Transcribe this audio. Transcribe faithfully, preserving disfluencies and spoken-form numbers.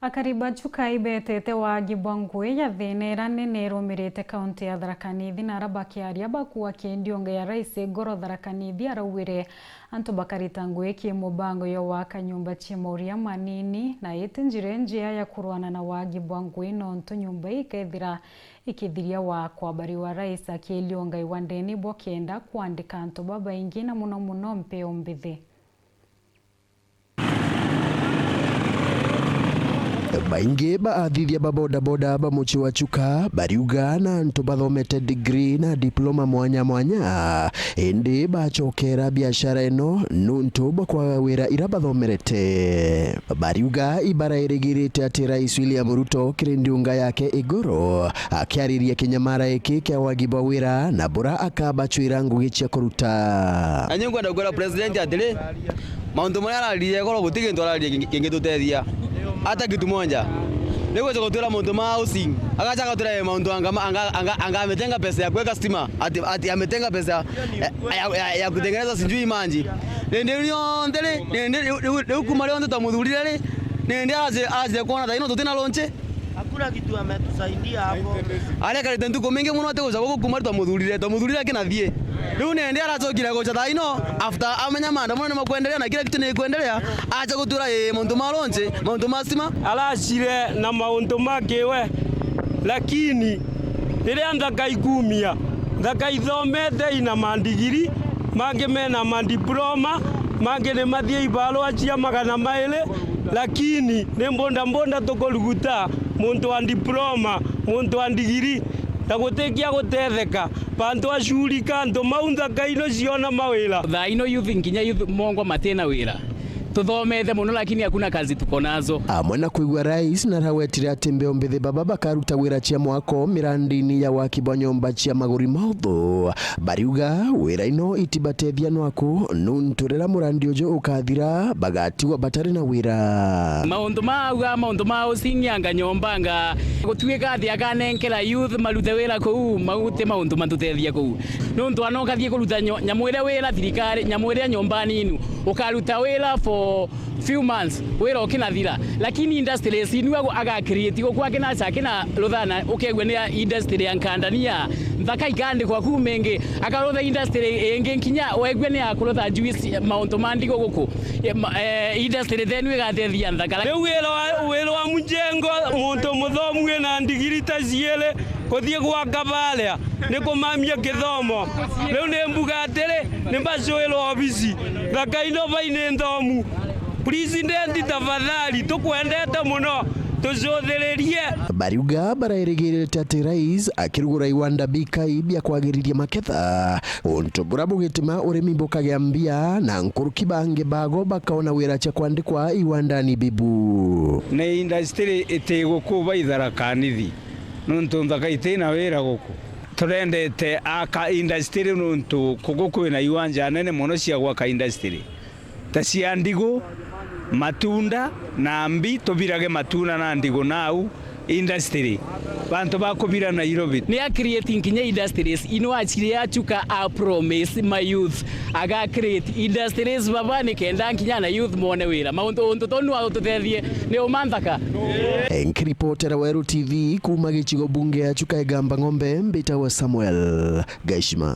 Akari ba Chuka ibetete waagi bwa ngugi ya thiina iria nene irumirite kaunti ya Tharaka Nithi, na aria bakiaria bakuua kindiunga ya Rais Igoro Tharaka Nithi araugire antu bakarita ngugi ki mubango ya gwaka nyumba cia mauria manini, na iti njira injea ya kurwana na waagi bwa ngugi, nontu nyumba ii ikethira ikithiria gwakwa. Bariuga Rais akiliunga iwandeni bwa kenda kwandika antu babaingi, na muno muno mpeo mbithi. Baingi ba athithia ba bodaboda ba mucii wa Chuka bariuga na antu bathomete degree na diploma mwanya mwanya, indi bacokera biashara ino nuntu bwa kwaga wira ira bathomerete. Bariuga ibarairigirite ati Rais William Ruto kiri ndiunga yake Igoro akiariria kinyamara iki kia wagi bwa wira na bura akabacwira ngugi cia kuruta. Na ni nkwenda kwira president atiri, mauntu maria araririe Igoro guti gintu araririe kingi-, kingitutethia. Hata kitu moja. Ni gwica gutwira mauntu ma housing, agacha agatwira mauntu anga, anga, anga, anga ametenga pesa ya kuweka stima, ati, ati ametenga pesa ya, ya, ya, ya kutengeneza sijui maji. Nindi rionthe ri, nindi riu, riu, riu kuma rionthe twamuthurire ri, nindi aje, aje kuona thaino tutina lonche. Hakuna kitu ametusaidia hapo. Arekarite ntuku mingi muno atiguca guku kuma ri twamuthurire, twamuthurire akinathie. Riu nindi aracokire guca thaino after amenya maandamano ni makwendelea na kila kitu ni ikwendelea, acha gutwira ii mauntu ma lonche, mauntu ma stima. Aracire na mauntu ma kiwe, lakini riria nthaka ikumia, nthaka ithomete ina mandigiri, mangi mena mandiploma, mangi ni mathie ibarua cia magana mairi, lakini ni mbunda mbunda tukuruguta muntu wa diploma, muntu wa ndigiri, na gutikia gutetheka. Bantu acurika antu mau nthaka ino ciona mawira. Thaa ino youth, nginya youth mongwa matina wira. Tuthomete muno lakini hakuna kazi tuko nazo. Amwe na kwigua rais na arawetire ati mbeo mbithi baba bakaruta wira cia mwako mirandini ya waki bwa nyomba cia maguri mauthu. Bariuga wira ino itibatethia nwaku nuntu riria murandi uju ukathira bagatigwa batari na wira. Mauntu ma auga, mauntu ma housing anga nyomba anga gutuika athi akanenkera youth marute wira kuu, mau ti mauntu matutethia kuu. Nuntu ana ukathie kuruta nyo-, nyamu iria wira thirikari, nyamu iria nyomba nini, ukaruta wira for few months, wira ukinathira. Lakini industries inu ago-, aga create guku akinacha akina ruthana, ukegua ni ya industry ya nkandania, nthaka ikandikwa kuu mingi, akarutha industry ingi nkinya wegua ni ya kurutha juice, mauntu ma ndigo guku. E, ma-, e, industry thenu igatethia nthaka. Riu wira wa, wira wa mujengo, muntu muthomu wina ndigiri ta ciiri, kuthii gwaka baria ni kumamia kithomo. Riu ni mbuga atiri, ni mbacwirwa obici, nthaka ino bai ni nthomu. President, tafadhali, tukwendete muno, tucuthiririe. Bariuga barairigirite ati rais akirugura iwanda bikai bia kwagiriria maketha, untu buria bugituma urimi bukagia mbia, na nkuruki bangi bago bakaona wira cia kwandikwa iwandani bibu. Ni industry iti guku bai Tharaka Nithi. Nuntu nthaka itina wira guku. Turendete aka industry nuntu guku kwina iwanja nene mono cia gwaka industry. Ta cia ndigu, matunda, na mbi, tubirage matunda na ndigu nau industry. Bantu ba kubira Nairobi. Ni a create nkinya industries ino achire achuka a promise my youth. Aga create industries baba ni kenda nkinya na youth mone wira. Mauntu, untu tonu aututethie ni uma nthaka. Nkiripotera Weru T V kuuma gicigo bunge ya Chuka Igamba Ng'ombe, mbitagwa Samuel Gaishima.